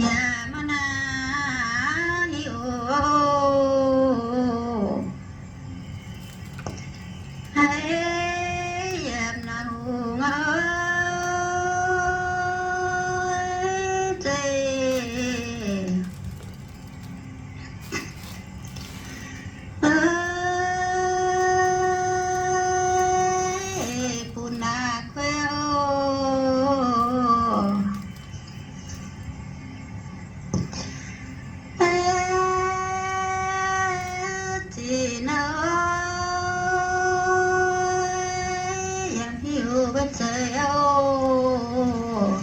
yaac maiv nangc hiuv. Haiz yiem naaiv hungh a'zeiv, bun naaiv kuiv oc. Zinh naaiv yaac hiuv mbuo zeiz oc.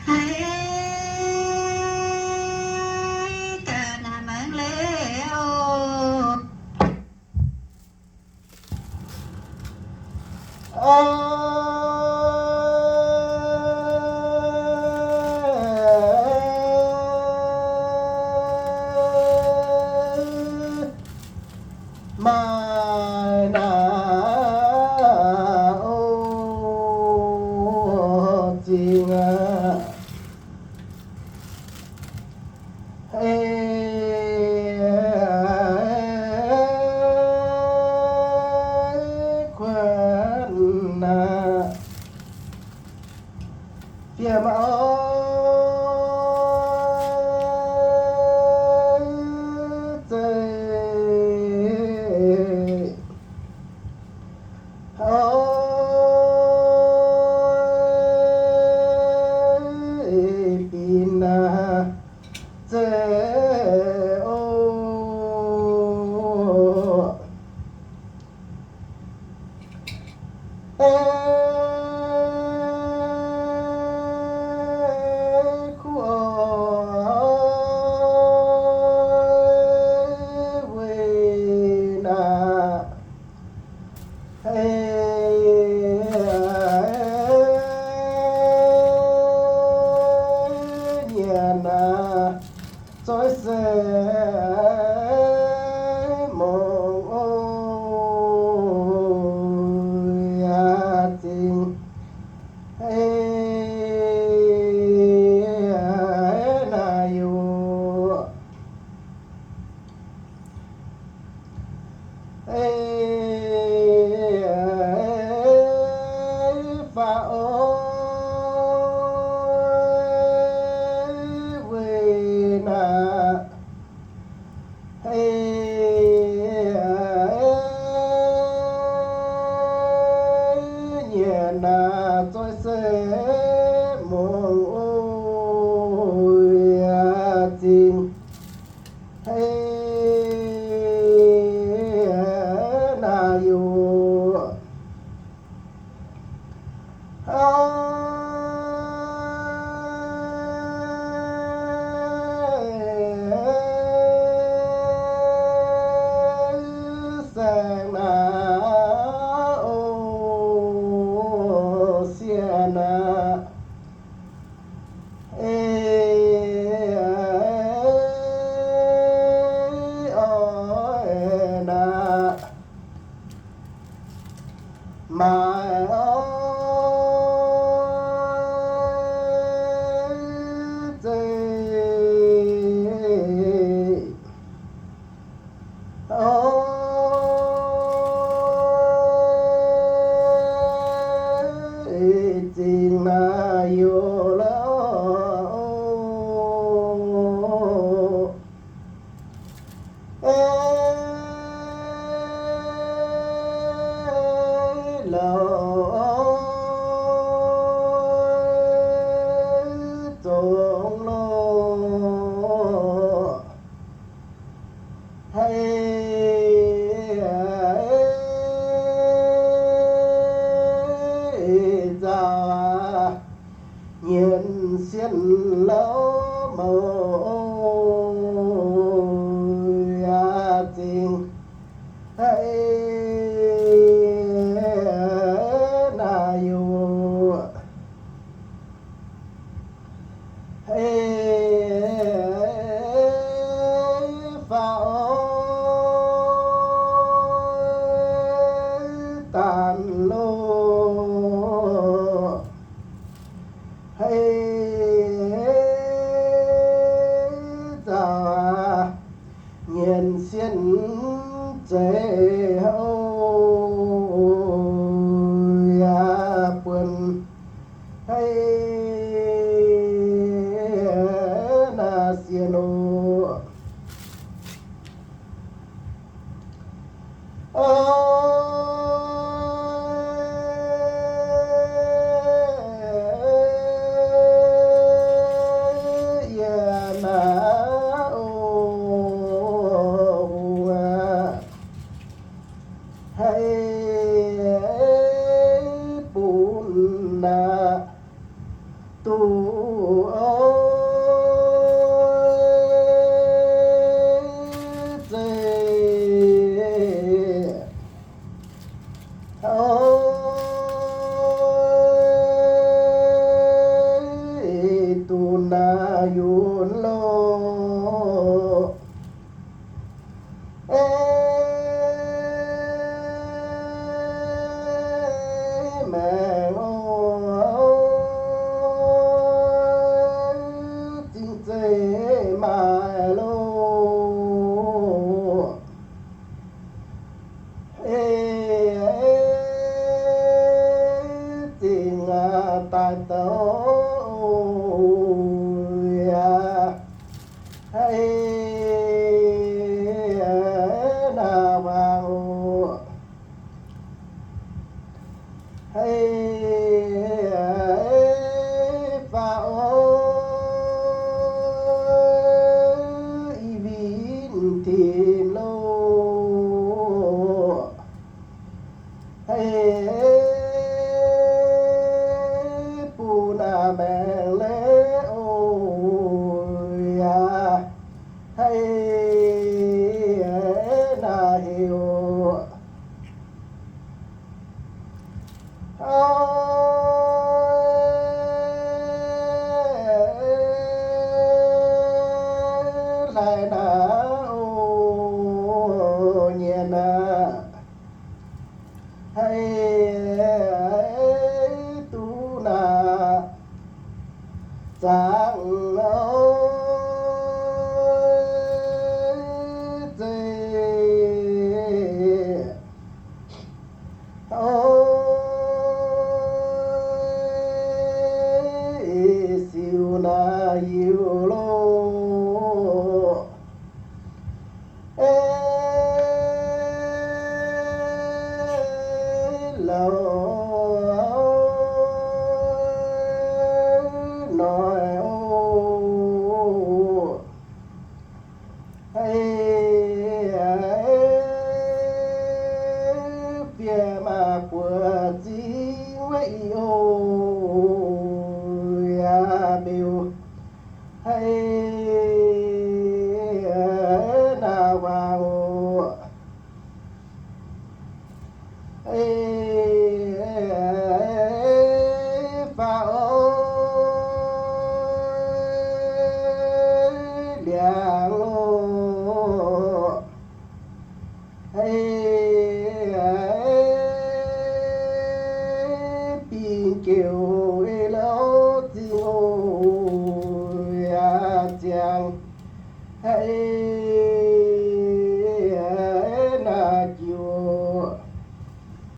Haiz ganh naaiv maengx leiz oc. Maaih naaiv oc, zingh aqv. Ei, kuonx aqv. Fiem auv zeiv, auv binc aqv. Zeiv oc. Ei, kuv oc, weic naaiv, ei, nyanc naaiv zoih se mungh oc, yaac zingh, ei, naaiv yaac ei, faaux oc, weic naaiv, ei, nyanc naaiv zoih se mungh oc, yaac zingh, ei, naaiv yaac saeng naaiv oc, sienx naaiv, ei, oix naaiv, maaih oix zeiv, oix zingh naaiv youz lorqc. Ei, louc zongx lorqc. Hei, nzauh aqv, nyienz sien lauh mouc yaac zingh. Hei, naaiv yaac hei, faaux oix daanh loh naaiv duqv oix zeiv, oix duqv naaiv yunc loh. Ei, maengx oc, zingh zeiv maaih loh. Ei, zingh daaih douc yaac, ei, naaiv waangc oc. Ei, faaux oc, i win tin loh. Ei, bun naaiv maengx leiz oc yaac, ei, naaiv heuc oc. Oix hlaax naaiv oc, nyienx aqv. Ei, duqv naaiv zaangc oix zeiv, oix siou naaiv yiu loh. Ei, lauh noic oc. Ei, fiev maaih buoz zingh weic i oc, yaac beu, ei, naaiv waangc oc. Ei, faaux oc, liangx loh. Ei, bingx joux ei louv zingh oc, yaac ziangx, ei,